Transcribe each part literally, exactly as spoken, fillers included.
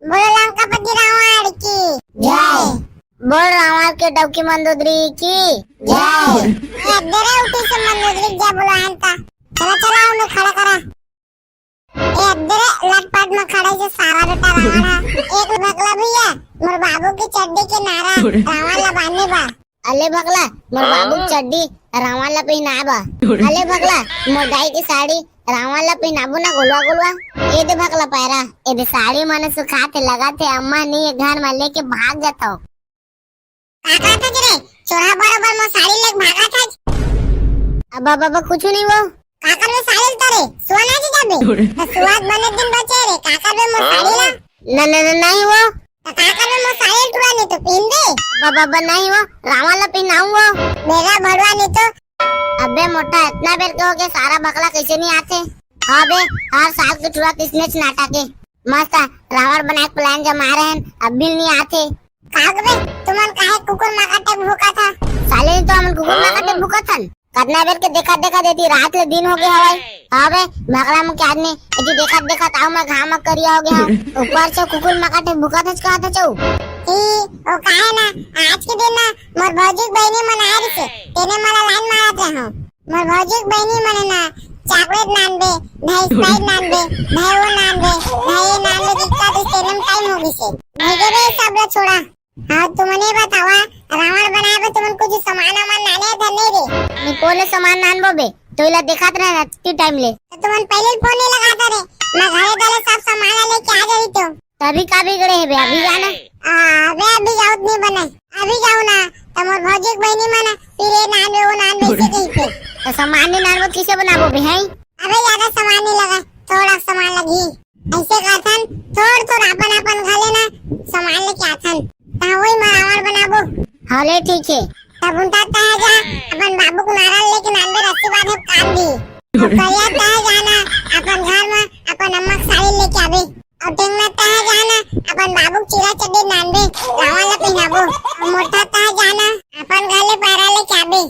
बोलो लंकापति रावण की जय। बोल रावण के डौकी मंदोदरी की जय। ए, अद्दरे उठी से मंदोदरी जय बोलो हन ता। चला, चला, उन्हें खड़ा करा। ए, अद्दरे लटपट में खड़े से सारा बेटा रावण है। एक भकला भैया, मोर बाबू की चड्डी के नारा रावण ला बांधे बा। अले भकला, मोर बाबू के चड्डी रावण ला पहिनाए बा। अले भकला, मोर दाई के साड़ी रावण ला पहिनाबो ना गोलवा गोलवा। ए दे भकला पैरा, ए दे साड़ी मने सुखात हे, लगात हे, अम्मा नहीं ये घर में लेके भाग जाता हो। का कहत हस रे? चोरहा बरोबर मोर साड़ी लेके भागत हस। अब्बा, बाबा, कुछु नहीं वो। काकर में साड़ी ल तोरे? सुआ नाचे जाबे? त सुआ बने दिन बचे रे, काकर में मोर साड़ी ला? न, न, न, नहीं वो। त काकर में मोर साड़ी ल टुरा नहीं तो पहन दे। अब्बा, बाबा, नहीं वो। रावण ला पहनाऊं वो। बेरा भड़वा नहीं तो। अबे मोटा, इतना बेर के हो गए, सारा भकला कैसे नहीं आते? हाँ बे, हर साल के टुरा किसने नाटक है। मस्त रावण बनाए के plan जमा रहे हैं, अब भी नहीं आते। का बे, तुमन काहे कुकुर माका टेक भूकत हा? साले तो हमन कुकुर माका टेक भूकत हन। कतना बेर के देखा देखा देती, रात ले दिन हो गए हवाई। हाँ बे, भकला मुंह के आदमी, एती देखा देखा ताऊ मैं घाम करिया हो गया हूँ। ऊपर से कुकुर माका टेक भूकत हच कहत हचऊ। ई, ओ काहे ना, आज के दिन ना मोर भौजी के बहिनी मन आए रहिसे, तेने मला line मारत रहे हूँ। मोर भौजी के बहिनी मने ना chocolate नानबे, भाई Sprite नानबे, भाई वो नानबे, भाई ये नानबे, दिक्कत इस तेरे में time हो गई से। नहीं दे बे, सब ला छोड़ा। हाँ, तुमने बतावा, रावण बनाए बे तुमन कुछ सामान वामान नाने धर नहीं रे? निकोले सामान नानबो बे, तो इला देखात रहे राती time ले। तो तुमन पहले phone नहीं लगाता रे, मैं घरे गले सब सामान ला लेके आ जाई तो। तभी का बिगड़े है बे, अभी जाना। आ, बे अभी जाऊत नहीं बने, अभी जाऊ ना, तो मोर भौजी के बहिनी मन फिर ये नानबे वो नानबे इसे कही थे। तो सामान नहीं नानबो किसे बनाबो बे, हैं? अबे ज्यादा सामान नहीं लगा, थोड़ा सामान लगी। ऐसे करथन, थोड़ थोड़ अपन अपन घर ले ना सामान लेके आथन। ता वही मरावल बनाबो। हाँ ले ठीक है। तब उनता तह जा, अपन बाबू के नारा लेके नानबे रस्सी बांधे काम भी। अब करिया तह जाना, अपन घर में अपन अम्मा के साड़ी लेके आबे। और टेंगना तह जाना, अपन बाबू के चीरा चड्डी नानबे, रावण ला पहनाबो। और मोटा तह जाना, अपन घर ले पैरा लेके आबे।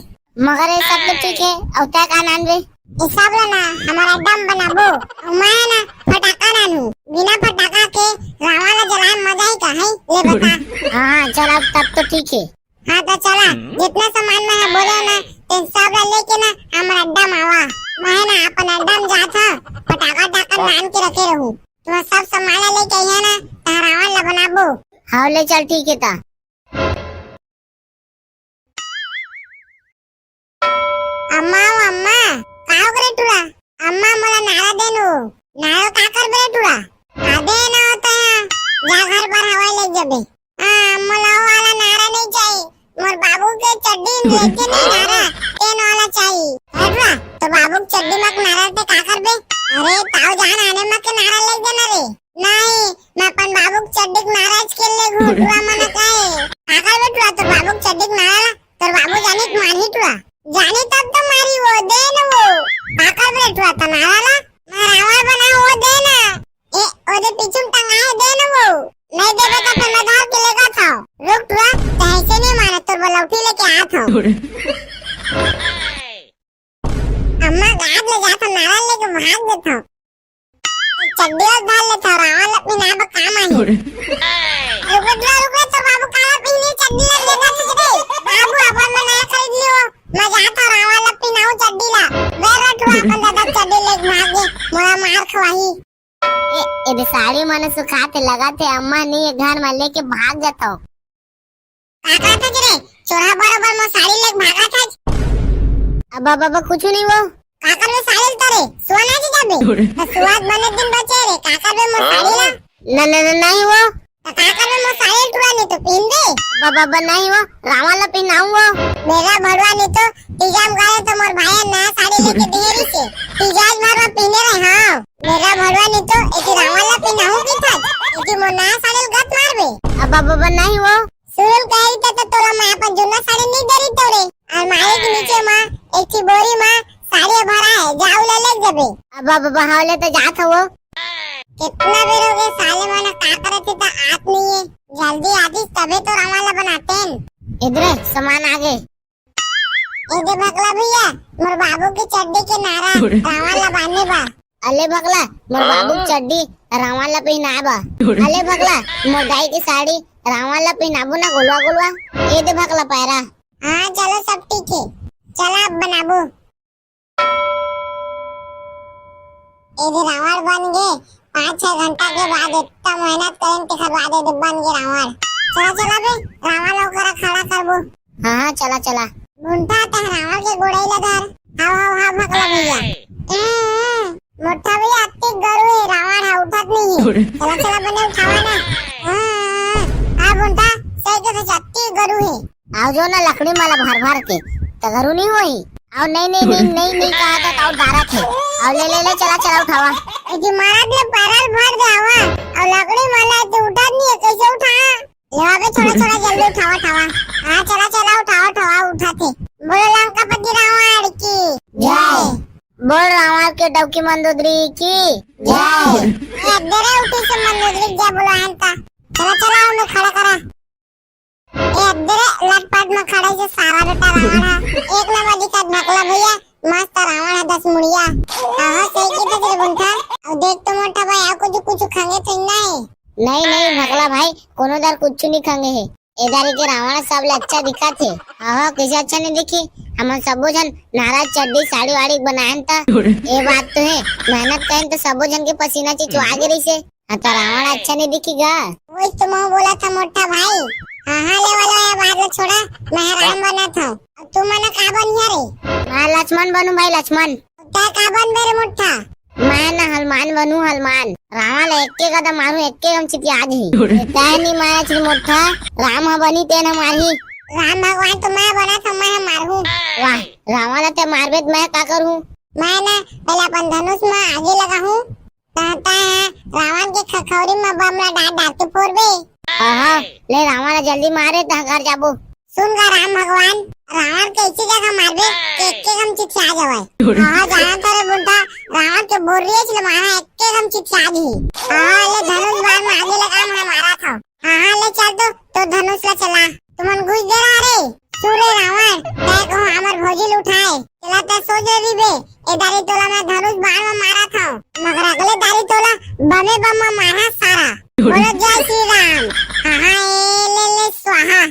मगर ये सब तो ठीक है, अउ तै का नानबे? ये सब ला ना हमारा अड्डा में बनाबो। अउ मैं ना फटाका नानू, बिना फटाका के रावण ला जलाए मजा ही का है, ले बता। हाँ, हाँ, चल अब तब तो ठीक है। हाँ तो चला, जितना सामान मैं बोले ना, तेन सब ला लेके ना हमारा अड्डा में आवा। मैं ना अपन अड्डा में जात हा, फटाका टाका नान के रखे रहू। तुम सब सामान ला लेके आइए ना, ता रावण ला बनाबो। हाँ ले चल ठीक है ता। अम्मा, ओ अम्मा, का हो गे रे टुरा? अम्मा, मोला नारा दे न। नारा का करबे रे टुरा? आ दे ना होता है, जा घर पर हवाई ले जबे। हाँ, मोला वो वाला नारा नहीं चाहिए, मोर बाबू के चड्डी लेके नहीं नारा, तेन वाला चाहिए। अरे टुरा, तो बाबू के चड्डी मक नारा ते का करबे? अरे, ताऊ जान आने मक के नारा ले देना रे। नहीं, मैं अपन बाबू के चड्डी के नारा च के ले घूम टुरा मन काहे। का करबे टुरा, तोर बाबू के चड्डी के नारा ला तोर बाबू जानी त मारही टुरा। जानी तब तो मारी वो, दे न वो। का करबे टुरा, त नारा ला? मैं रावण बना वो, दे ना। ए, ओदे पीछू में टंगाए, दे न वो। नहीं देबे तो फिर मैं धर के लेगा था। रुक टुरा, ते ऐसे नहीं माने, तोर बलौटी लेके आत हूँ। अम्मा गाद ले जात हूँ, नारा लेके भाग देत हूँ। चड्डी और डाल ले थोड़ा, और अपनी नाम पर काम आई। रुको, रुको, रुको, तो बाबू काला पहने चड्डी और लेकर तुझे दे। बाबू, अपन मैं नया खरीद लियो। मैं जाता रावण ला पहनाऊं चड्डी ला। बेरा टुरा अपन दादा चड्डी लेके भाग गए, मोला मार खवाही। ए, ए दे साड़ी मने सुखाते लगाते, अम्मा नहीं ये घर में लेके भाग जाता हूँ। का कहत हस रे? चोरहा बरोबर मोर साड़ी लेके भागत हस। अब्बा, बाबा, कुछु नहीं वो। काकर में साड़ी ल तोरे? सुआ नाचे जाबे? त सुआ बने दिन बचे रे, काकर में मोर साड़ी ला? न, न, न, नहीं वो। त काकर में मोर साड़ी ल टुरा नहीं तो पहन दे। अब्बा, बाबा, नहीं वो। रावण ला पहनाऊं वो। बेरा भड़वा नहीं तो तीजा म गए तो मोर भाई नया साड़ी लेके दे रही से। तीजा भड़वा पहने रहे, हाँ। बेरा भड़वा नहीं तो एती रावण ला पहनाऊं की था। एती मोर नया साड़ी ल गत मारबे। अब्बा, बाबा, नहीं वो। सुन कही त, त तोला मैं अपन जुन्ना साड़ी नहीं दे रही तोरे। अलमारी के नीचे मा एक ठी बोरी मा साड़ी भरा है, जाऊ ले ले जबे। अब, अब, अब हाँ ले तो जात हवो। कितना बेर हो गए साले मन का करत ही त आत नहीं है। जल्दी आतिस तबे तो रावण ला बनातेन। इधरे सामान आ गए। ए दे भकला भैया, मोर बाबू के चड्डी के नारा रावण ला बांधे बा। अले भकला, मोर बाबू के चड्डी रावण ला पहिनाबा। अले भकला, मोर दाई के साड़ी रावण ला पहिनाबू ना गोलवा गोलवा। ए दे भकला पैरा। हाँ, चलो सब ठीक है, चला अब बनाबू। ए दे रावण बन गे। पाँच छह घंटा के बाद इतना मेहनत करेन, तेकर बाद ए दे बन गे रावण। चला, चला बे, रावण ला ओकरा खड़ा करबो। हाँ, हाँ, चला, चला। मुंठा, तह रावण के गोड़ई ला धर। हाव, हाव, हाव, भकला भैया। ए, ए, मोटा भैया, अत्ती गरु है, रावण है, उठत नहीं है। चला, चला, बने उठावा ना। हाँ, हाँ, हाँ, मुंठा, सही कथे, अत्ती गरु है। आओ जो ना लकड़ी माला भर भर के, त गरु नहीं होई। आओ, नहीं, नहीं, नहीं, नहीं, नहीं कहा था, तो डारा थे। आओ, ले, ले, ले, चला, चला, उठावा। ए जी, मारा दे, पैरा ल भर दे, आवा। और लकड़ी माला तो उठत नहीं है, कैसे उठा? ले अबे, छोड़ा, छोड़ा, जल्दी उठावा, उठावा। हाँ, चला, चला, उठावा, उठावा, उठाथे। बोलो लंकापति रावण की जय। बोल रावण के डौकी मंदोदरी की जय। ए, अद्दरे उठी से मंदोदरी जय बोला है इनका। चला, चला, उन्हें खड़ा करा। ए, अद्दरे लटपट में खड़ा है सारा बेटा रावण है। एक नंबर दिखत भकला भैया। मस्त रावण है दस मुड़िया। हाँ, हाँ, सही की तो तेरे गुंठा। अब देख तो मोटा भाई, आ कुछ, कुछ खांगे तो नहीं। नहीं, नहीं, भकला भाई, कोनो दर कुछ नहीं खांगे है। ए दारी के रावण सबले अच्छा दिखत हे। हाँ, हाँ, कैसे अच्छा नहीं दिखी? हमन सबो झन नारा चड्डी साड़ी वाड़ी बनायन त। ए बात तो है, मेहनत करेन त सबो झन के पसीना चिचवा गे रहिसे। हाँ, त रावण अच्छा नहीं दिखी गा। वही तो मैं बोला था मोटा भाई। हाँ, हाँ, ले वाला ये बात ला छोड़ा, मैं राम बना था। अब तू मना का बनिया रे? मैं लक्ष्मण बनू भाई, लक्ष्मण। तै का बनबे रे मोटा? मैं ना हलमान बनू, हलमान। रावण ला एक्के गदा मारू, एक्के गम चितिया जाही। तै नी मारा चित मोटा, राम ह बनी तेन ह मारही। राम भगवान तो मैं बना था, मैं ह मारहूँ। वाह, रावण ला तै मारबे त मैं का करहूँ? मैं ना पहले अपन धनुष में आगी लगाहूँ, ता, ता रावण के खखौरी में बम ला डाल डाल के फोड़बे। हाँ, हाँ, ले रावण ला जल्दी मारे, ता घर जाबो। सुन गा राम भगवान, रावण के इसी जगह मारबे कि एक्के गम चिथिया जावय। हाँ, जाना था रे बुड्ढा, रावण के बोर्रिये ले मारा, एक्के गम चिथिया जाही। हाँ, ले धनुष बाण में आगे लगा, मैं मारा था। हाँ, हाँ, ले चल तो, तो धनुष ला चला। तुमन घुस दे रहा रे, सुरे रावण, तै कहूँ हमर भौजी ल उठाए। चला तै सो जे रहिबे, ए दारी तोला मैं धनुष बाण में मारा था। मगर अगले दारी तोला बमे बम में मारा सारा। बोलो जय श्री राम। हाँ, हाँ, ए ले ले स्वाहा।